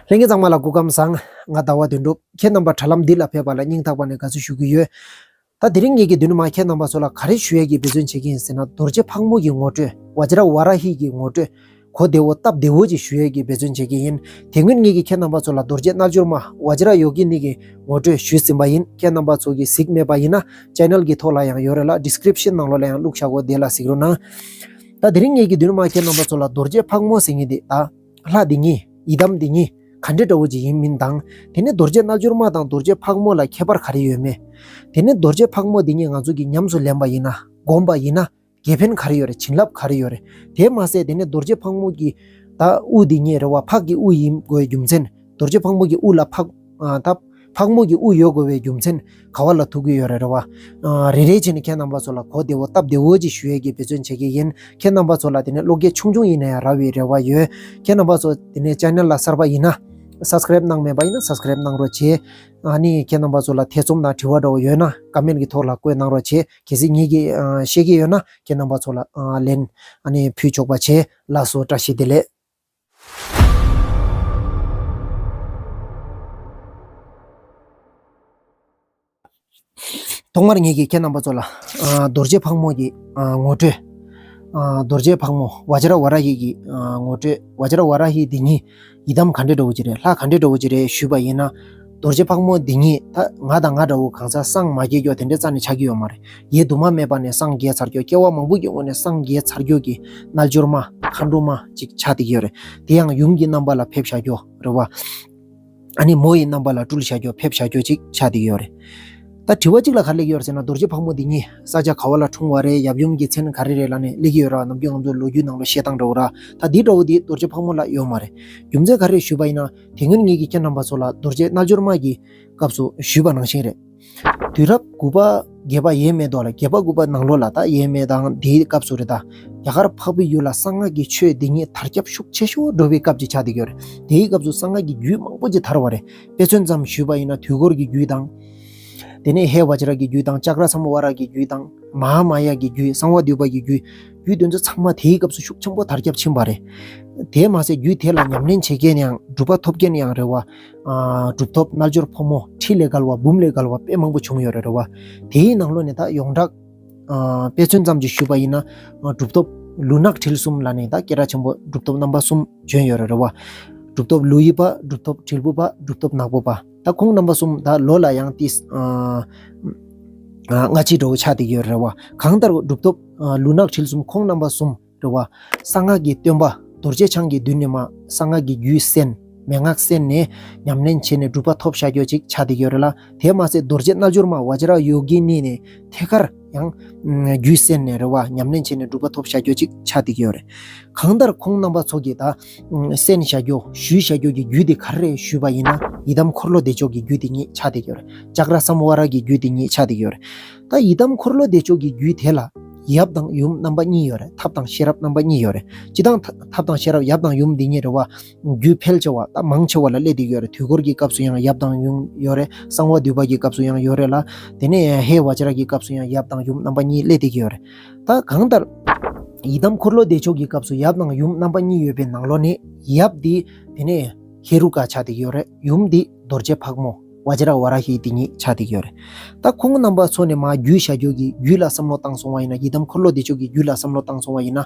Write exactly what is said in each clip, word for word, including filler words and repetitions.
ལྷན་རྒྱས་ཚང་མ་ལ་སྐུ་ཁམས་བཟང་། ང་ཟླ་བ་དོན་གྲུབ། ཁྱེད་རྣམ་པ་དྲ་ལམ་འདི་ལ་ཕེབས་པ་ལ་སྙིང་ཐག་པ་ནས་དགའ་བསུ་ཞུ་གི་ཡོད། ད་དེ་རིང་ངེད་ཀྱི་མདུན་མ་ཁྱེད་རྣམ་པ་ཚོ་ལ་ག་རེ་ཞུ་ཡས་ཀྱི་འབད་བརྩོན་བྱེད་ཀྱི་ཡིན་ཟེར་ན། རྡོ་རྗེ་ཕག་མོ་གི་ངོ་སྤྲོད། བཛྲ་ཝཱ་ར་ཧི་གི་ངོ་སྤྲོད། གོ་བདེ་བོ་སྟབས་བདེ་བོ་ཅིག་ཞུ་ཡས་ཀྱི་འབད་བརྩོན་བྱེད་ཀྱི་ཡིན། དེ་སྔོན་ངེད་ཀྱིས་ཁྱེད་རྣམ་པ་ཚོ་ལ་རྡོ་རྗེ་རྣལ་འབྱོར་མ་བཛྲ་ཡོ་གི་ནི་གི་ངོ་སྤྲོད་ཞུས་ཟིན་པ་ཡིན། ཁྱེད་རྣམ་པ་ཚོ་གིས་གཟིགས་མེད་པ་ཡིན་ན་ཆེ་ནལ་གྱི་ཐོག་ལ་ཡང་ཡོད་རེད་ལ། ཌི་སི་ཀི་རིབ་ཤན་ནང་ལོགས་ལ་ཡང་བླུགས་བཞག་གོ། དེ་ལ་གཟིགས་རོགས་གནང་། ད་དེ་རིང་ངེད་ཀྱི་མདུན་མ་ཁྱེད་རྣམ་པ་ཚོ་ལ་རྡོ་རྗེ་ཕག་མོ་ཟེར་མཁན་དེ་ད། ལྷ་འདི་ཉིད། ཡི་དམ་འདི་ཉིད་ག་འདྲ་འདྲ་བོ་ཅིག་ཡིན་མིན་དང་། དེ་ནས་རྡོ་རྗེ་རྣལ་འབྱོར་མ་དང་རྡོ་རྗེ་ཕག་མོ་ལ་ཁྱད་པར་ག་རེ་ཡོད་མེད། དེ་ནས་རྡོ་རྗེ་ཕག་མོ་འདི་ཉིད་ང་ཚོ་གིས་ཉམས་སུ་ལེན་པ་ཡིན་ན། བསྒོམ་པ་ཡིན་ན། དགེ་ཕན་ག་རེ་ཡོད་རེད། བྱིན་རླབས་ག་རེ་ཡོད་རེད། དེ་མ་ཟད་དེ་ནས་རྡོ་རྗེ་ཕག་མོ་གི་ད་དབུ་འདི་ཉིད་རེད་བ། ཕག་གི་དབུ་ཡིན་དགོས་རྒྱུ་མཚན། རྡོ་རྗེ་ཕག་མོ་གི་དབུ་ལ་ཕག་ཨ། ད་ཕག་མོ་གི་དབུ་ཡོད་དགོས་པའི་རྒྱུ་མཚན་ག་བ་ལ་ཐུག་གི་ཡོད་རེད། རེད་བ། ཨ། རེ་རེ་བྱས་ནས་ཁྱེད་རྣམ་པ་ཚོ་ལ་གོ་བདེ་བོ་སྟབས་བདེ་བོ་ཅིག་ཞུ་ཡས་ཀྱི་འབད་བརྩོན་བྱེད་ཀྱི་ཡིན། ཁྱེད་རྣམ་པ་ཚོ་ལ་དེ་ནས་བློ་སྐྱེད་ཆུང་ཆུང་ཡིན་ན་ཡང་རག་པའི་རེ་བ་ཡོད། ཁྱེད་རྣམ་པ་ཚོ་དེ་ནས་ཆེ་ནལ་ལ་གསར་པ་ཡིན་ན། སབ་སི་ཀི་རབ་གནང་མེད་པ་ཡིན་ན་སབ་སི་ཀི་རབ་གནང་རོགས་བྱེད། ཨ་ནི་ཁྱེད་རྣམ་པ་ཚོ་ལ་ཐེ་ཚོམ་དང་དྲི་བ་འདྲ་བོ་ཡོད་ན་ཀོ་མེན་ཊི་གི་ཐོག་ལ་བཀོད་གནང་རོགས་བྱེད། གལ་སྲིད་ངེད་ཀྱིས་ཨ། ཤེས་ཀྱི་ཡོད་ན་ཁྱེད་རྣམ་པ་ཚོ་ལ་ཨ། ལན་ཨ་ནི་ཕུལ་ཆོག་པ་བྱེད། ལགས་སོ། བཀྲ་ཤིས་བདེ་ལེགས། ཐོག་མར་ངེད་ཀྱིས་ཁྱེད་རྣམ་པ་ཚོ་ལ་ཨ། རྡོ་རྗེ་ཕག་མོ་གི་ཨ། ངོ་སྤྲོད། ཨ། རྡོ་རྗེ་ཕག་མོ་བཛྲ་ཝཱ་ར་ཧི་གི་ཨ། ངོ་སྤྲོད། བཛྲ་ཝཱ་ར་ཧི་འདི་ཉིད་ཡི་དམ་ག་འདྲ་འདྲ་བོ་ཅིག་རེད། ལྷ་ག་འདྲ་འདྲ་བོ་ཅིག་རེད་ཞུས་པ་ཡིན་ན། རྡོ་རྗེ་ཕག་མོ་འདི་ཉིད་ད་ང་དང་ང་འདྲ་བོ་གང་ཟག་སངས་མ་རྒྱས་ཀྱོག་དེ་འདྲའི་རྩ་ནས་ཆགས་ཀྱི་ཡོད་མ་རེད། ཡེ་དུ་མ་མེད་པ་ནས་སངས་རྒྱས་ཚར་ཀྱོག་སྐྱེ་བ་མང་པོ་གི་སྔོན་ནས་སངས་རྒྱས་ཚར་ཀྱོག་གི་རྣལ་འབྱོར་མ་མཁའ་འགྲོ་མ་ཅིག་ཆགས་བསྡད་ཀྱི་ཡོད་རེད། དེ་ཡང་ཡུམ་གྱི་རྣམ་པ་ལ་ཕེབས་བཞག་ཀྱོག་རེད་བ། ཨ་ནི་མོ་ཡི་རྣམ་པ་ལ་སྤྲུལ་བཞག་ཀྱོག་ཕེབས་བཞག་ཀྱོག་ཅིག་ཆགས་བསྡད་ཀྱི་ཡོད་རེད། ད་དྲི་བ་གཅིག་ལ་ག་རེ་སླེབས་ཀྱི་ཡོད་རེད་ཟེར་ན། རྡོ་རྗེ་ཕག་མོ་འདི་ཉིད་ས་ཆ་ག་བ་ལ་འཁྲུངས་པ་རེད། ཡབ་ཡུམ་གྱི་མཚན་ག་རེ་རེད་ལབ་ནས་སླེབས་ཀྱི་ཡོད་ར། ནམ་རྒྱུན་ང་ཚོ་ལོ་རྒྱུས་ནང་ལ་བཤད་སྟངས་འདྲ་བོ་ར། ད་འདི་འདྲ་བོ་འདི་རྡོ་རྗེ་ཕག་མོ་ལ་ཡོད་མ་རེད། རྒྱུ་མཚན་ག་རེ་ཞུས་པ་ཡིན་ན། དེ་སྔོན་ངེད་ཀྱིས་ཁྱེད་རྣམ་པ་ཚོ་ལ་རྡོ་རྗེ་རྣལ་འབྱོར་མ་གི་སྐབས་སུ་ཞུས་པ་ནང་བཞིན་རེད། དུས་རབས་དགུ་པ་བརྒྱད་པ་ཡས་མས་ཐོག་ལ། བརྒྱད་པ་དགུ་པ་ནང་ལོགས་ལ་ད་ཡས་མས་དང་དེའི་སྐབས་སུ་རེད། ད་རྒྱ་གར་འཕགས་པའི་ཡུལ་ལ་གསང་སྔགས་ཀྱི་ཆོས་འདི་ཉིད་དར་ཁྱབ་ཤུགས་ཆེ་ཤོས་འགྲོ་བའི་སྐབས་ཅིག་ཆགས་བསྡད་ཡོད་རེད། དེའི་སྐབས་སུ་གསང་སྔགས་ཀྱི་རྒྱུད་མང་པོ་ཅིག་དར་བ་རེད། དཔེ་མཚོན་ཙམ་ཞུས་པ་ཡིན་ན་དུས་འཁོར་གྱི་རྒྱུད་དང་། དེ་ནས་ཧེ་བཛྲ་གི་རྒྱུད་དང་། ཙཀྲ་སམྦྷ་ཝ་ར་གི་རྒྱུད་དང་། མ་ཧཱ་མཱ་ཡ་གི་རྒྱུད། གསང་བ་འདུས་པ་གི་རྒྱུད། རྒྱུད་དེ་ཚོ་ཚང་མ་དེའི་སྐབས་སུ་ཤུགས་ཆེན་པོ་དར་ཁྱབ་ཕྱིན་པ་རེད། དེས་མ་ཟད་རྒྱུད་དེ་ལ་ཉམས་ལེན་བྱེད་མཁན་ཡང་། སྒྲུབ་པ་ཐོབ་མཁན་ཡང་རེད་བ། ཨ། གྲུབ་ཐོབ་རྣལ་འབྱོར་ཕོ་མོ་ཁྲི་ལས་བརྒལ་བ་འབུམ་ལས་བརྒལ་བ་དཔེ་མང་པོ་བྱུང་ཡོད་རེད། རེད་བ། དེའི་ནང་ལོགས་ནས་ད་ཡོངས་གྲགས། ཨ། དཔེ་མཚོན་ཙམ་ཅིག་ཞུས་པ་ཡིན་ན། ཨ། གྲུབ་ཐོབ་ལུག་ནག་དྲིལ་གསུམ་ལབ་ནས་ད་སྐད་གྲགས་ཆེན་པོ་གྲུབ་ཐོབ་རྣམ་པ་གསུམ་བྱོན་ཡོད་རེད། རེད་བ། གྲུབ་ཐོབ་ལུག་གཡུ་པ། གྲུབ་ཐོབ་དྲིལ་བུ་པ། གྲུབ་ཐོབ་ནག་པོ་པ། ད་ཁོང་རྣམ་པ་གསུམ་ད་ལོ་ལ་ཡང་ཏིས། ཨ། ཨ། སྔ་ཕྱི་འདྲ་བོ་ཆགས་བསྡད་ཀྱི་ཡོད་རེད་བ། གང་ལྟར་གྲུབ་ཐོབ། ཨ། ལུག་ནག་དྲིལ་གསུམ་ཁོང་རྣམ་པ་གསུམ་རེད་བ། གསང་སྔགས་ཀྱི་སྟོན་པ་རྡོ་རྗེ་འཆང་གི་མདུན་ནས་མར་གསང་སྔགས་ཀྱི་རྒྱུད་གསན། མན་ངག་གསན་ནས་ཉམས་ལེན་བྱས་ནས་གྲུབ་པ་ཐོབ་བཞག་ཀྱོག་ཅིག་ཆགས་བསྡད་ཀྱི་ཡོད་རེད་ལ། དེ་མ་ཟད་རྡོ་རྗེ་རྣལ་འབྱོར་མ་བཛྲ་ཡོ་གི་ནི་ནས་ཐད་ཀར་ཡང་རྒྱུད་གསན་ནས་རེད་བ། ཉམས་ལེན་བྱས་ནས་གྲུབ་པ་ཐོབ་བཞག་ཀྱོག་ཅིག་ཆགས་བསྡད་ཀྱི་ཡོད་རེད། གང་ལྟར་ཁོང་རྣམ་པ་ཚོ་གིས་ད་གསན་བཞག་ཀྱོག་ཞུས་བཞག་ཀྱོག་གི་རྒྱུད་དེ་ག་རེ་རེད་ཞུས་པ་ཡིན་ན། ཡི་དམ་འཁོར་ལོ་བདེ་མཆོག་གི་རྒྱུད་དེ་ཉིད་ཆགས་བསྡད་ཀྱི་ཡོད་རེད། ཙཀྲ་སམྦྷ་ཝ་ར་གི་རྒྱུད་དེ་ཉིད་ཆགས་བསྡད་ཀྱི་ཡོད་རེད། ད་ཡི་དམ་འཁོར་ལོ་བདེ་མཆོག་གི་རྒྱུད་དེ་ལ་ཡབ་དང་ཡུམ་རྣམ་པ་གཉིས་ཡོད་རེད། ཐབས་དང་ཤེས་རབ་རྣམ་པ་གཉིས་ཡོད་རེད། སྤྱིར་བཏང་ཐ- ཐབས་དང་ཤེས་རབ། ཡབ་དང་ཡུམ་འདི་གཉིས་རེད་བ། རྒྱུད་འཕེལ་ཆེ་བ་དང་མང་ཆེ་བ་ལ་སླེབས་བསྡད་ཀྱི་ཡོད་རེད། དུས་འཁོར་གྱི་སྐབས་སུ་ཡང་ཡབ་དང་ཡུམ་ཡོད་རེད། གསང་བ་འདུས་པ་གི་སྐབས་སུ་ཡང་ཡོད་རེད་ལ། དེ་ནས་ཧེ་བཛྲ་གི་སྐབས་སུ་ཡང་ཡབ་དང་ཡུམ་རྣམ་པ་གཉིས་སླེབས་བསྡད་ཀྱི་ཡོད་རེད། ད་གང་ལྟར་ཡི་དམ་འཁོར་ལོ་བདེ་མཆོག་གི་སྐབས་སུ་ཡབ་དང་ཡུམ་རྣམ་པ་གཉིས་ཡོད་པའི་ནང་ལོགས་ནས་ཡབ་འདི་དེ་ནས་ཧེ་རུ་ཀ་ཆགས་བསྡད་ཀྱི་ཡོད་རེད། ཡུམ་འདི་རྡོ་རྗེ་ཕག་མོ་བཛྲ་ཝཱ་ར་ཧི་འདི་ཉིད་ཆགས་བསྡད་ཀྱི་ཡོད་རེད། ད་ཁོང་རྣམ་པ་ཚོ་ནས་མར་རྒྱུད་བཞག་ཀྱོག་གི་རྒྱུད་ལ་བསམ་བློ་བཏང་སོང་བ་ཡིན་ན། ཡི་དམ་འཁོར་ལོ་བདེ་མཆོག་གི་རྒྱུད་ལ་བསམ་བློ་བཏང་སོང་བ་ཡིན་ན།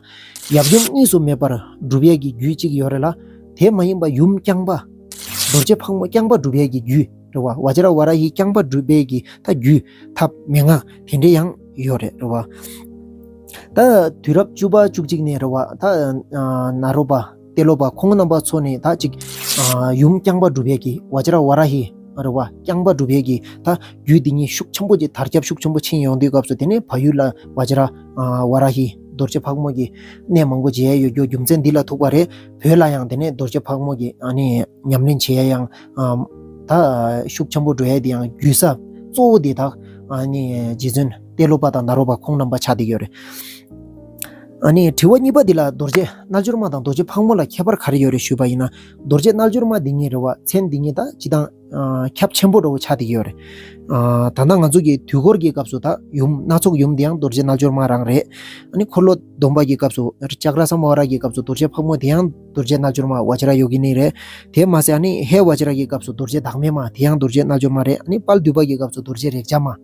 ཡབ་ཡུམ་གཉིས་སུ་མེད་པར་སྒྲུབ་ཡས་ཀྱི་རྒྱུད་ཅིག་ཡོད་རེད་ལ། དེ་མ་ཡིན་པ་ཡུམ་རྐྱང་པ། རྡོ་རྗེ་ཕག་མོ་རྐྱང་པ་སྒྲུབ་ཡས་ཀྱི་རྒྱུད་རེད་བ། བཛྲ་ཝཱ་ར་ཧི་རྐྱང་པ་སྒྲུབ་ཡས་ཀྱི་ད་རྒྱུད་ཐབས་མན་ངག་དེ་འདྲ་ཡང་ཡོད་རེད། རེད་བ། ད་དུས་རབས་བཅུ་པ་བཅུ་གཅིག་ནས་རེད་བ། ད་ཨ་ནཱ་རོ་པ་ཏེ་ལོ་པ་ཁོང་རྣམ་པ་ཚོ་ནས་ད་ཅིག་ཨ་ཡུམ་རྐྱང་པ་སྒྲུབ་ཡས་ཀྱི་བཛྲ་ཝཱ་ར་ཧི་རེད་བ། རྐྱང་པ་སྒྲུབ་ཡས་ཀྱི་ད་རྒྱུད་འདི་ཉིད་ཤུགས་ཆེན་པོ་ཅིག་དར་ཁྱབ་ཤུགས་ཆེན་པོ་ཕྱིན་ཡོང་དུས་སྐབས་སུ། དེ་ནས་བལ་ཡུལ་ལ་བཛྲ་ཨ་ཝཱ་ར་ཧི་རྡོ་རྗེ་ཕག་མོ་གི་གནས་མང་པོ་མཇལ་ཡས་ཡོད་རྒྱུ་རྒྱུ་མཚན་འདི་ལ་ཐུག་པ་རེད། བོད་ལ་ཡང་དེ་ནས་རྡོ་རྗེ་ཕག་མོ་གི་ཨ་ནི་ཉམས་ལེན་བྱེད་ཡས་ཡང་ཨ་ད་ཤུགས་ཆེན་པོ་འགྲོ་ཡས་དེ་ཡང་རྒྱུད་ས་གཙོ་བོ་དེ་ད་ཨ་ནི་རྗེ་བཙུན་ཏེ་ལོ་པ་དང་ནཱ་རོ་པ་ཁོང་རྣམ་པ་ཆགས་བསྡད་ཡོད་རེད། ཨ་ནི་དྲི་བ་གཉིས་པ་འདི་ལ་རྡོ་རྗེ་རྣལ་འབྱོར་མ་དང་རྡོ་རྗེ་ཕག་མོ་ལ་ཁྱད་པར་ག་རེ་ཡོད་རེད་ཞུས་པ་ཡིན་ན། རྡོ་རྗེ་རྣལ་འབྱོར་མ་འདི་གཉིས་རེད་བ། མཚན་འདི་གཉིས་ད་སྤྱིར་བཏང་ཨ་ཁྱབ་ཆེན་པོ་འདྲ་བོ་ཆགས་བསྡད་ཀྱི་ཡོད་རེད། ཨ་ད་ལྟ་ང་ཚོ་གི་དུས་འཁོར་གྱི་སྐབས་སུ་ད་ཡུམ་སྣ་ཚོགས་ཡུམ་འདི་ཡང་རྡོ་རྗེ་རྣལ་འབྱོར་མ་རང་རེད། ཨ་ནི་འཁོར་ལོ་སྡོམ་པ་གི་སྐབས་སུ་ཙཀྲ་སམ་བྷ་ཝ་ར་གི་སྐབས་སུ་རྡོ་རྗེ་ཕག་མོ་དེ་ཡང་རྡོ་རྗེ་རྣལ་འབྱོར་མ་བཛྲ་ཡོ་གི་ནི་རེད། དེ་མ་ཟད་ཨ་ནི་ཧེ་བཛྲ་གི་སྐབས་སུ་རྡོ་རྗེ་བདག་མེད་མ་དེ་ཡང་རྡོ་རྗེ་རྣལ་འབྱོར་མ་རེད། ཨ་ནི་དཔལ་འདུས་པ་གི་སྐབས་སུ་རྡོ་རྗེ་རེག་བྱ་མ།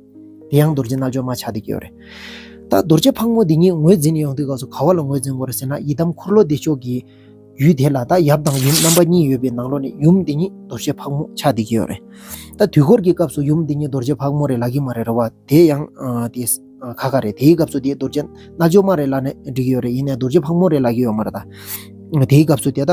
དེ་ཡང་རྡོ་རྗེ་རྣལ་འབྱོར་མ་ཆགས་བསྡད་ཀྱི་ཡོད་རེད། ད་རྡོ་རྗེ་ཕག་མོ་འདི་ཉིད་ངོས་འཛིན་ཡོང་དུས་སྐབས་སུ་ག་བ་ལ་ངོས་འཛིན་དགོས་རེད་ཟེར་ན། ཡི་དམ་འཁོར་ལོ་བདེ་མཆོག་གི་རྒྱུད་དེ་ལ་ད་ཡབ་དང་ཡུམ་རྣམ་པ་གཉིས་ཡོད་པའི་ནང་ལོགས་ནས་ཡུམ་འདི་ཉིད་རྡོ་རྗེ་ཕག་མོ་ཆགས་བསྡད་ཀྱི་ཡོད་རེད། ད་དུས་འཁོར་གྱི་སྐབས་སུ་ཡུམ་འདི་ཉིད་རྡོ་རྗེ་ཕག་མོ་རེད་ལབ་ཀྱི་མ་རེད་རེད་བ། དེ་ཡང་ཨ་དེ་ཨ་ཁ་ཁ་རེད། དེའི་སྐབས་སུ་དེ་རྡོ་རྗེ་རྣལ་འབྱོར་མ་རེད་ལབ་ནས་འགྲིག་གི་ཡོད་རེད། ཡིན་ནའི་རྡོ་རྗེ་ཕག་མོ་རེད་ལབ་ཀྱི་ཡོད་མ་རེད་ད། དེའི་སྐབས་སུ་དེ་ད་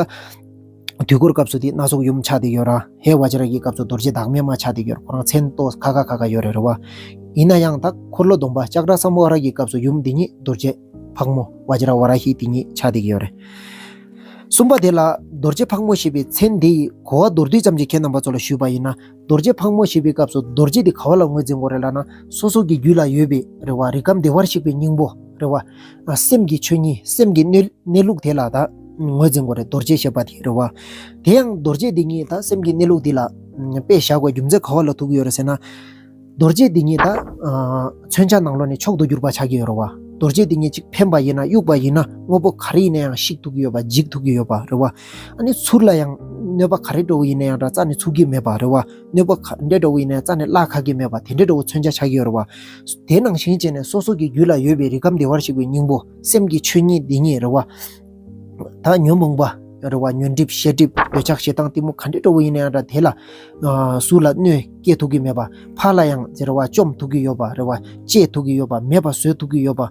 དུས་འཁོར་སྐབས་སུ་དེ་སྣ་ཚོགས་ཡུམ་ཆགས་བསྡད་ཡོད་ར། ཧེ་བཛྲ་གི་སྐབས་སུ་རྡོ་རྗེ་བདག་མེད་མ་ཆགས་བསྡད་ཡོད་ར། ཁོ་རང་མཚན་ཏོ་ཁ་ཁ་ཁ་ཁ་ཡོད་རེད་རེད་བ། ཡིན་ན་ཡང་ད་འཁོར་ལོ་སྡོམ་པ་ཙཀྲ་སམ་བྷ་ཝ་ར་གི་སྐབས་སུ་ཡུམ་འདི་ཉིད་རྡོ་རྗེ་ཕག་མོ་བཛྲ་ཝ་ར་ཧི་འདི་ཉིད་ཆགས་བསྡད་ཀྱི་ཡོད་རེད། གསུམ་པ་དེ་ལ་རྡོ་རྗེ་ཕག་མོ་ཞེས་པའི་མཚན་འདི་ཡི་གོ་བ་མདོར་བསྡུས་ཙམ་ཞིག་ཁྱེད་རྣམ་པ་ཚོ་ལ་ཞུས་པ་ཡིན་ན། རྡོ་རྗེ་ཕག་མོ་ཞེས་པའི་སྐབས་སུ་རྡོ་རྗེ་འདི་ག་བ་ལ་ངོས་འཛིན་དགོས་རེད་ལབ་ན། སོ་སོ་གི་རྒྱུད་ལ་ཡོད་པའི་རེད་བ། རིགས་ཁམས་བདེ་བར་གཤེགས་པའི་སྙིང་པོ་རེད་བ། ཨ་སེམས་ཀྱི་ཆོས་ཉིད་སེམས་ཀྱི་གནས་གནས་ལུགས་དེ་ལ་ད་ངོས་འཛིན་དགོས་རེད། རྡོ་རྗེ་ཞེས་པ་དེ་རེད་བ། དེ་ཡང་རྡོ་རྗེ་འདི་ཉིད་ད་སེམས་ཀྱི་གནས་ལུགས་འདི་ལ་དཔེ་བཞག་དགོས་རྒྱུ་མཚན་ག་བ་ལ་ཐུག་གི་ཡོད་རེད་ཟེར་ན། རྡོ་རྗེ་འདི་ཉིད་ད་ཨ་མཚོན་ཆ་ནང་ལོགས་ནས་མཆོག་ཏུ་གྱུར་པ་ཆགས་ཀྱི་ཡོད་རེད་བ། རྡོ་རྗེ་འདི་ཉིད་ཅིག་འཕེན་པ་ཡིན་ན་གཡུག་པ་ཡིན་ན་དངོས་པོ་ག་རེ་ཡིན་ན་ཡང་བཤིག་ཐུབ་ཀྱི་ཡོད་པ། འཇིག་ཐུབ་ཀྱི་ཡོད་པ་རེད་བ། ཨ་ནི་ཚུར་ལ་ཡང་གནོད་པ་ག་རེ་འདྲ་བོ་ཡིན་ན་ཡང་འདྲ་རྩ་ནས་ཚུགས་ཀྱི་མེད་པ་རེད་བ། གནོད་པ་ག་འདྲ་འདྲ་བོ་ཡིན་ན་ཡང་རྩ་ནས་བརླག་ཁག་གི་མེད་པ། དེ་འདྲ་འདྲ་བོ་མཚོན་ཆ་ཆགས་ཀྱི་ཡོད་རེད་བ། དེ་ནང་བཞིན་བྱས་ནས་སོ་སོ་གི་རྒྱུད་ལ་ཡོད་པའི་རིགས་ཁམས་བདེ་བར་གཤེགས་པའི་སྙིང་པོ་སེམས་ཀྱི་ཆོས་ཉིད་འདི་ཉིད་རེད་བ། ད་ཉོན་མོངས་པ་རེད་བ། ཉོན་སྒྲིབ་ཤེས་སྒྲིབ་འདོད་ཆགས་ཞེ་སྡང་གཏི་མུག་ག་འདྲ་འདྲ་བོ་ཡིན་ན་ཡང་འདྲ། དེ་ལ་ཨ་ཟུར་ལ་གནོད་སྐྱེལ་ཐུབ་ཀྱི་མེད་པ། ཕར་ལ་ཡང་རེད་བ་བཅོམ་ཐུབ་ཀྱི་ཡོད་པ་རེད་བ། བཅད་ཐུབ་ཀྱི་ཡོད་པ། མེད་པ་བཟོ་ཐུབ་ཀྱི་ཡོད་པ།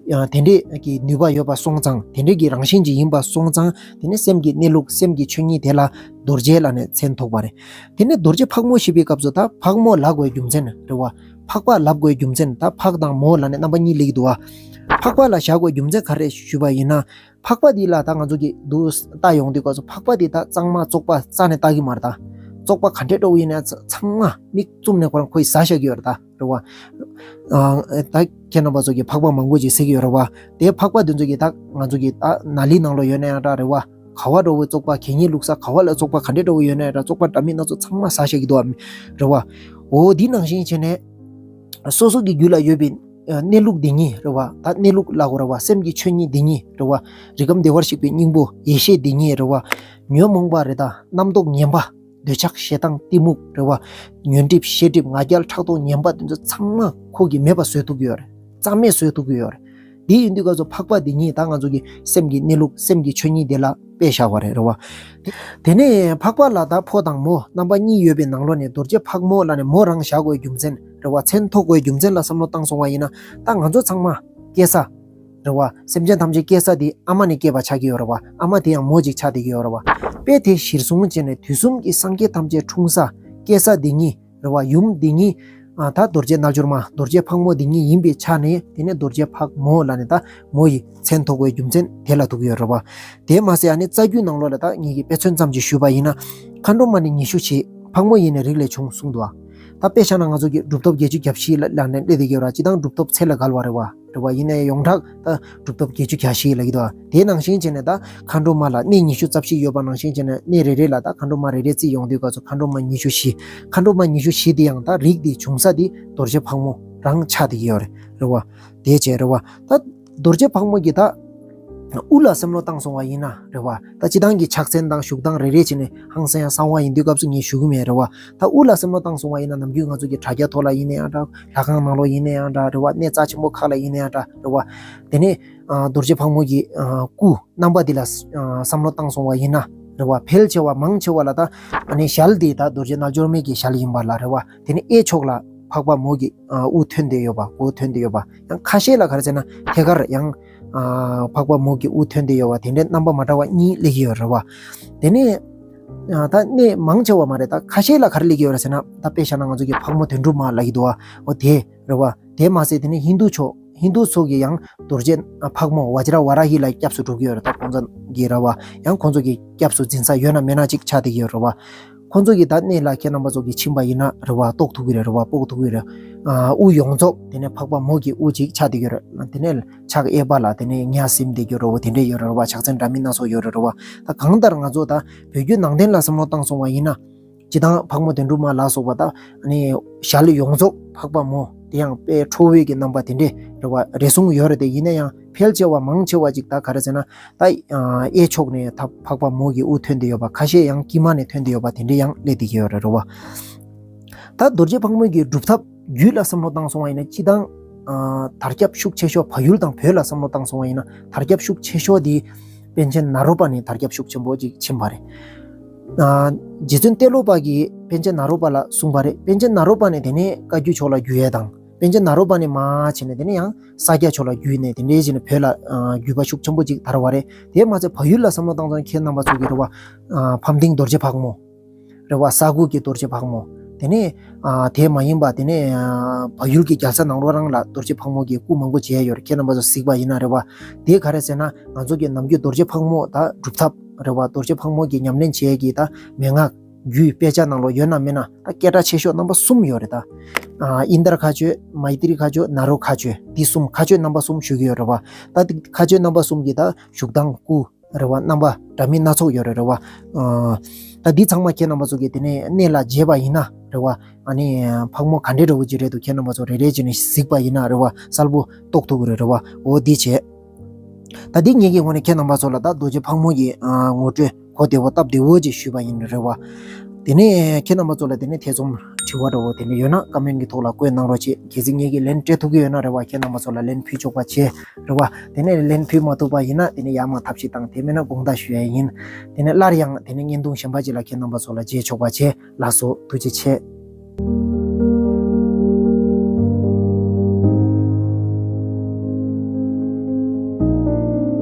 ཨ་དེ་འདྲས་ཀྱི་ནུས་པ་ཡོད་པ་སོང་ཙང་། དེ་འདྲས་ཀྱི་རང་བཞིན་ཅིག་ཡིན་པ་སོང་ཙང་། དེ་ནི་སེམས་ཀྱི་གནས་ལུགས་སེམས་ཀྱི་ཆོས་ཉིད་དེ་ལ་རྡོ་རྗེ་ལབ་ནས་མཚན་ཐོགས་པ་རེད། དེ་ནི་རྡོ་རྗེ་ཕག་མོ་ཞེས་པའི་སྐབས་སུ་ད་ཕག་མོ་ལབ་དགོས་རྒྱུ་མཚན་རེད་བ། ཕག་པ་ལབ་དགོས་རྒྱུ་མཚན། ད་ཕག་དང་མོ་ལབ་ནས་རྣམ་པ་གཉིས་སླེབས་ཀྱི་འདུག་བ། ཕག་པ་ལ་བཞག་དགོས་རྒྱུ་མཚན་ག་རེ་ཞུས་པ་ཡིན་ན། ཕག་པ་འདི་ལ་ད་ང་ཚོ་གི་འདུག་ལྟ་ཡོང་དུས་སྐབས་སུ་ཕག་པ་འདི་ད་གཙང་མ་བཙོག་པ་རྩ་ནས་ལྟ་གི་མ་རེད་ད། བཙོག་པ་ག་འདྲས་འདྲ་བོ་ཡིན་ན་ཚ་ཚང་མ་མིག་བཙུམ་ནས་ཁོ་རང་ཁོ་ཡི་ཟ་བཞག་གི་ཡོད་རེད་ད། རེད་བ། ཨ་ད་ཁྱེད་རྣམ་པ་ཚོ་གི་ཕག་པ་མང་པོ་ཅིག་གཟིགས་ཀྱི་ཡོད་རེད་བ། དེ་ཕག་པ་འདི་ཚོ་གི་ད་ང་ཚོ་གི་ད་ནཱ་ལི་ནང་ལོགས་ཡོད་ན་ཡང་འདྲ་རེད་བ། ག་བ་འདྲ་བོའི་བཙོག་པ་གད་སྙིགས་བླུགས་ས་ག་བ་ལ་བཙོག་པ་ག་འདྲས་འདྲ་བོ་ཡོད་ན་ཡང་འདྲ། བཙོག་པ་འདྲ་མིན་སྣ་ཚོགས་ཚང་མ་ཟ་བཞག་གི་འདུག་བ། རེད་བ། འོ་འདི་ནང་བཞིན་བྱས་ནས། སོ་སོ་གི་རྒྱུད་ལ་ཡོད་པའི་ཨ་གནས་ལུགས་འདི་ཉིད་རེད་བ། ད་གནས་ལུགས་ལབ་དགོས་རེད་བ། སེམས་ཀྱི་ཆོས་ཉིད་འདི་ཉིད་རེད་བ། རིགས་ཁམས་བདེ་བར་གཤེགས་པའི་སྙིང་པོ་ཡེ་ཤེས་འདི་ཉིད་རེད་བ། ཉོན་མོངས་པ་རེད་ད། རྣམ་རྟོག་ངན་པ། འདོད་ཆགས་ཞེ་སྡང་གཏི་མུག་རེད་བ། ཉོན་སྒྲིབ་ཤེས་སྒྲིབ་ང་རྒྱལ་ཕྲག་དོག་ངན་པ་འདི་ཚོ་ཚང་མ་ཁོ་གིས་མེད་པ་བཟོ་ཐུབ་ཀྱི་ཡོད་རེད། རྩ་མེད་བཟོ་ཐུབ་ཀྱི་ཡོད་རེད། འདི་ཡིན་དུས་སྐབས་སུ་ཕག་པ་འདི་ཉིད་ད་ང་ཚོ་གི་སེམས་ཀྱི་གནས་ལུགས་སེམས་ཀྱི་ཆོས་ཉིད་དེ་ལ་དཔེ་བཞག་པ་རེད། རེད་བ། དེ་ནས་ཕག་པ་ལ་ད་ཕོ་དང་མོ་རྣམ་པ་གཉིས་ཡོད་པའི་ནང་ལོགས་ནས་རྡོ་རྗེ་ཕག་མོ་ལབ་ནས་མོ་རང་བཞག་དགོས་རྒྱུ་མཚན་རེད་བ། མཚན་ཐོགས་དགོས་རྒྱུ་མཚན་ལ་བསམ་བློ་བཏང་སོང་བ་ཡིན་ན། ད་ང་ཚོ་ཚང་མ་སྐྱེ་ས་རེད་བ། སེམས་ཅན་ཐམས་ཅད་སྐྱེ་ས་དེ་ཨ་མ་ནས་སྐྱེས་པ་ཆགས་ཀྱི་ཡོད་རེད་བ། ཨ་མ་དེ་ཡང་མོ་ཅིག་ཆགས་བསྡད་ཀྱི་ཡོད་རེད་བ། དཔེ་དེ་གཞིར་བཟུང་བྱས་ནས་དུས་གསུམ་གྱི་སངས་རྒྱས་ཐམས་ཅད་འཁྲུངས་ས་སྐྱེ་ས་དེ་ཉིད་རེད་བ། ཡུམ་འདི་ཉིད་ཨ་ད་རྡོ་རྗེ་རྣལ་འབྱོར་མ་རྡོ་རྗེ་ཕག་མོ་འདི་ཉིད་ཡིན་པའི་ཆ་ནས། དེ་ནས་རྡོ་རྗེ་ཕག་མོ་ལབ་ནས་ད་མོ་ཡི་མཚན་ཐོགས་པའི་རྒྱུ་མཚན་དེ་ལ་ཐུག་ཡོད་རེད་བ། དེ་མ་ཟད་ཨ་ནི་རྩ་རྒྱུད་ནང་ལོགས་ལ་ད་ངེད་ཀྱིས་དཔེ་མཚོན་ཙམ་ཅིག་ཞུས་པ་ཡིན་ན། མཁའ་འགྲོ་མ་ནི་ཉི་ཤུ་བཞི། ཕག་མོ་ཡི་ནི་རིགས་ལས་བྱུང་གསུངས་འདུག་བ། ད་དཔེ་བཞག་ན་ང་ཚོ་གི་གྲུབ་ཐོབ་བརྒྱད་ཅུ་གྱ་བཞི་ལ་ལ་ནས་སླེབས་བསྡད་ཀྱི་ཡོད་རེད། སྤྱིར་བཏང་གྲུབ་ཐོབ་ཚད་ལ་བརྒལ་བ་རེད་བ། རེད་བ། ཡིན་ནའི་ཡོངས་གྲགས་ད་གྲུབ་ཐོབ་བརྒྱད་ཅུ་གྱ་བཞི་ལབ་ཀྱི་འདུག་བ། དེ་ནང་བཞིན་བྱས་ནས་ད་མཁའ་འགྲོ་མ་ལ་གནས་ཉི་ཤུ་རྩ་བཞི་ཡོད་པ་ནང་བཞིན་བྱས་ནས། གནས་རེ་རེ་ལ་ད་མཁའ་འགྲོ་མ་རེ་རེ་རྩིས་ཡོང་དུས་སྐབས་སུ་མཁའ་འགྲོ་མ་ཉི་ཤུ་བཞི། མཁའ་འགྲོ་མ་ཉི་ཤུ་བཞི་དེ་ཡང་ད་རིགས་དེ་བྱུང་ས་དེ་རྡོ་རྗེ་ཕག་མོ་རང་ཆགས་བསྡད་ཀྱི་ཡོད་རེད། རེད་བ། དེ་བྱས་རེད་བ། ད་རྡོ་རྗེ་ཕག་མོ་གི་ད་དབུ་ལ་བསམ་བློ་བཏང་སོང་བ་ཡིན་ན་རེད་བ། ད་སྤྱིར་བཏང་གི་ཕྱག་མཚན་དང་བཞུགས་སྟངས་རེ་རེ་བྱས་ནས་ཧང་སང་ཡང་གསང་བ་ཡིན་དུས་སྐབས་སུ་ངས་ཞུ་གི་མེད། རེད་བ། ད་དབུ་ལ་བསམ་བློ་བཏང་སོང་བ་ཡིན་ན། ནམ་རྒྱུན་ང་ཚོ་གི་དྲ་རྒྱ་ཐོག་ལ་ཡིན་ན་ཡང་འདྲ། ལྷ་ཁང་ནང་ལོགས་ཡིན་ན་ཡང་འདྲ། རེད་བ། གནས་རྩ་ཆེན་པོ་ཁག་ལ་ཡིན་ན་ཡང་འདྲ། རེད་བ། དེ་ནས་ཨ་རྡོ་རྗེ་ཕག་མོ་གི་ཨ་སྐུ་རྣམ་པ་འདི་ལ་ཨ་བསམ་བློ་བཏང་སོང་བ་ཡིན་ན་རེད་བ། ཕལ་ཆེ་བ་མང་ཆེ་བ་ལ་ད་ཨ་ནི་ཞལ་འདི་ད་རྡོ་རྗེ་རྣལ་འབྱོར་མའི་གི་ཞལ་ཡིན་པ་ལ། རེད་བ། དེ་ནས་གཡས་ཕྱོགས་ལ་ཕག་པ་མོ་གི་ཨ་དབུ་ཐོན་བསྡད་ཡོད་པ། མགོ་ཐོན་བསྡད་ཡོད་པ། ཡང་ཁ་ཤས་ལ་ག་རེ་ཟེར་ན་ཐད་ཀར་ཡང་ཨ་ཕག་པ་མོ་གི་དབུ་ཐོན་བསྡད་ཡོད་པ། དེ་འདྲའི་རྣམ་པ་མ་འདྲ་བ་གཉིས་སླེབས་ཀྱི་ཡོད་རེད་བ། དེ་ནས་ཨ་ད་གནས་མང་ཆེ་བ་མ་རེད། ད་ཁ་ཤས་ལ་ག་རེ་སླེབས་ཀྱི་ཡོད་རེད་ཟེར་ན། ད་དཔེ་བཞག་ན་ང་ཚོ་གི་ཕག་མོ་དོན་གྲུབ་མ་ལབ་ཀྱི་འདུག་བ། འོ་དེ་རེད་བ། དེ་མ་ཟད་དེ་ནས་ཧིན་རྡུ་ཕྱོགས། ཧིན་རྡུ་ཚོ་གི་ཡང་རྡོ་རྗེ་ཕག་མོ་བཛྲ་ཝཱ་ར་ཧི་ལ་སྐྱབས་སུ་འགྲོ་གི་ཡོད་རེད། ད་ཁོང་ཚོ་གི་རེད་བ། ཡང་ཁོང་ཚོ་གི་སྐྱབས་སུ་འཛིན་ས་ཡོད་ན་མེད་ན་ཅིག་ཆགས་བསྡད་ཀྱི་ཡོད་རེད་བ། ཁོང་ཚོ་གི་ད་གནས་ལ་ཁྱེད་རྣམ་པ་ཚོ་གི་ཕྱིན་པ་ཡིན་ན་རེད་བ། རྟོགས་ཐུབ་ཀྱི་རེད། རེད་བ། དཔོག་ཐུབ་ཀྱི་རེད། ཨ་དབུ་ཡོངས་རྫོགས་དེ་ནས་འཕགས་པ་མོ་གི་དབུ་ཅིག་ཆགས་བསྡད་ཀྱི་རེད། དེ་ནས་ཕྱག་གཡས་པ་ལ་དེ་ནས་ཉ་ཟིམ་བསྡད་ཀྱི་རེད་བ། དེ་འདྲས་ཡོད་རེད་བ། ཕྱག་མཚན་འདྲ་མིན་སྣ་ཚོགས་ཡོད་རེད་བ། ད་གང་ལྟར་ང་ཚོ་ད་བོད་བརྒྱུད་ནང་བསྟན་ལ་བསམ་བློ་བཏང་སོང་བ་ཡིན་ན། སྤྱི་བཏང་ཕག་མོ་དོན་གྲུབ་མ་ལ་སོགས་པ་ད་ནི་ཞལ་ཡོངས་རྫོགས་འཕགས་པ་མོ་དེ་ཡང་དཔེ་ཁྲོ་བོའི་གི་རྣམ་པ་དེ་འདྲས་རེད་བ། རེ་ཟུང་ཡོད་རེད་དེ། ཡིན་ན་ཡང་ཕལ་ཆེ་བ་མང་ཆེ་བ་ཅིག་ད་ག་རེ་ཟེར་ན། ད་གཡས་ཕྱོགས་ནས་ད་འཕགས་པ་མོ་གི་དབུ་ཐོན་བསྡད་ཡོད་པ། ཁ་ཤས་ཡང་དཀྱིལ་མ་ནས་ཐོན་བསྡད་ཡོད་པ་དེ་འདྲས་ཡང་སླེབས་བསྡད་ཀྱི་ཡོད་རེད། རེད་བ། ད་རྡོ་རྗེ་ཕག་མོ་གི་སྒྲུབ་ཐབས་རྒྱུད་ལ་བསམ་བློ་བཏང་སོང་བ་ཡིན་ན། སྤྱི་བཏང་ཨ་དར་ཁྱབ་ཤུགས་ཆེ་ཤོས། བལ་ཡུལ་དང་བོད་ལ་བསམ་བློ་བཏང་སོང་བ་ཡིན་ན། དར་ཁྱབ་ཤུགས་ཆེ་ཤོས་དེ་པཎ་ཆེན་ནཱ་རོ་པ་ནས་དར་ཁྱབ་ཤུགས་ཆེན་པོ་ཅིག་ཕྱིན་པ་རེད། ཨ་རྗེ་བཙུན་ཏེ་ལོ་པ་གིས་པཎ་ཆེན་ནཱ་རོ་པ་ལ་གསུངས་པ་རེད། པཎ་ཆེན་ནཱ་རོ་པ་ནས་དེ་ནས་བཀའ་བརྒྱུད་ཕྱོགས་ལ་བརྒྱུད་ཡས་དང་། པཎ་ཆེན་ནཱ་རོ་པ་ནས་མར་བྱས་ནས་དེ་ནས་ཡང་ས་སྐྱ་ཕྱོགས་ལ་བརྒྱུད་ནས། དེ་འདྲས་བྱས་ནས་བོད་ལ་ཨ་བརྒྱུད་པ་ཤུགས་ཆེན་པོ་ཅིག་དར་བ་རེད། དེ་མ་ཚད་བལ་ཡུལ་ལ་བསམ་བློ་བཏང་ཙང་ཁྱེད་རྣམ་པ་ཚོ་གི་རེད་བ། ཨ་ཕམ་སྡིངས་རྡོ་རྗེ་ཕག་མོ། རེད་བ། ས་ཁུག་གི་རྡོ་རྗེ་ཕག་མོ། དེ་ནས་ཨ་དེ་མ་ཡིན་པ་དེ་ནས་ཨ་བལ་ཡུལ་གྱི་རྒྱལ་ས་ནང་ལོགས་རང་ལ་རྡོ་རྗེ་ཕག་མོ་གི་སྐུ་མང་པོ་མཇལ་ཡོད་རེད། ཁྱེད་རྣམ་པ་ཚོ་གཟིགས་པ་ཡིན་ན་རེད་བ། དེ་ག་རེ་ཟེར་ན། ང་ཚོ་གི་ནམ་རྒྱུན་རྡོ་རྗེ་ཕག་མོ་ད་སྒྲུབ་ཐབས་རེད་བ། རྡོ་རྗེ་ཕག་མོ་གི་ཉམས་ལེན་བྱེད་ཀྱི་ད་མན་ངག་རྒྱུད་དཔེ་ཆ་ནང་ལོགས་ཡོད་ན་མེད་ན། ད་སྐད་གྲགས་ཆེ་ཤོས་རྣམ་པ་གསུམ་ཡོད་རེད་ད། ཨ་ཨིནྡྲ་མཁའ་སྤྱོད། མཻ་ཏྲི་མཁའ་སྤྱོད། ནཱ་རོ་མཁའ་སྤྱོད། འདི་གསུམ། མཁའ་སྤྱོད་རྣམ་པ་གསུམ་ཞུ་གི་ཡོད་རེད་བ། ད་འདི་མཁའ་སྤྱོད་རྣམ་པ་གསུམ་གྱི་ད་བཞུགས་སྟངས་སྐུ་རེད་བ། རྣམ་པ་འདྲ་མིན་སྣ་ཚོགས་ཡོད་རེད། རེད་བ། ཨ་ད་འདི་ཚང་མ་ཁྱེད་རྣམ་པ་ཚོ་གིས་དེ་ནས་གནས་ལ་མཇལ་བ་ཡིན་ན་རེད་བ། ཨ་ནི་ཕག་མོ་ག་འདྲའི་འདྲ་བོ་ཅིག་རེད་འདུག་ཁྱེད་རྣམ་པ་ཚོ་རེ་རེ་བྱས་ནས་གཟིགས་པ་ཡིན་ན་རེད་བ། གསལ་པོ་རྟོགས་ཐུབ་ཀྱི་རེད། རེད་བ། འོ་འདི་བྱས། ད་འདི་ངེད་ཀྱི་ངོས་ནས་ཁྱེད་རྣམ་པ་ཚོ་ལ་ད་རྡོ་རྗེ་ཕག་མོ་གི་ཨ་ངོ་སྤྲོད་གོ་བདེ་བོ་སྟབས་བདེ་བོ་ཅིག་ཞུས་པ་ཡིན། རེད་བ། དེ་ནས་ཁྱེད་རྣམ་པ་ཚོ་ལ་དེ་ནས་ཐེ་ཚོམ་དྲི་བ་འདྲ་བོ་དེ་འདྲ་ཡོད་ན་ཀ་མེན་གྱི་ཐོག་ལ་བཀོད་གནང་རོགས་བྱེད། གལ་སྲིད་ངེད་ཀྱིས་ལན་སྤྲད་ཐུབ་ཀྱི་ཡོད་ན་རེད་བ། ཁྱེད་རྣམ་པ་ཚོ་ལ་ལན་ཕུལ་ཆོག་པ་བྱེད། རེད་བ། དེ་ནས་ལན་ཕུལ་མ་ཐུབ་པ་ཡིན་ན་དེ་ནས་ཡར་མར་ཐབས་ཤེས་དང་། དེ་མིན་ན་དགོངས་དག་ཞུ་ཡ་ཡིན། དེ་ནས་སླར་ཡང་དེ་ནས་བརྙན་ཐུང་གཞན་པ་ཅིག་ལ་ཁྱེད་རྣམ་པ་ཚོ་ལ་མཇལ་ཆོག་པ་བྱེད། ལགས་སོ། ཐུགས་རྗེ་ཆེ།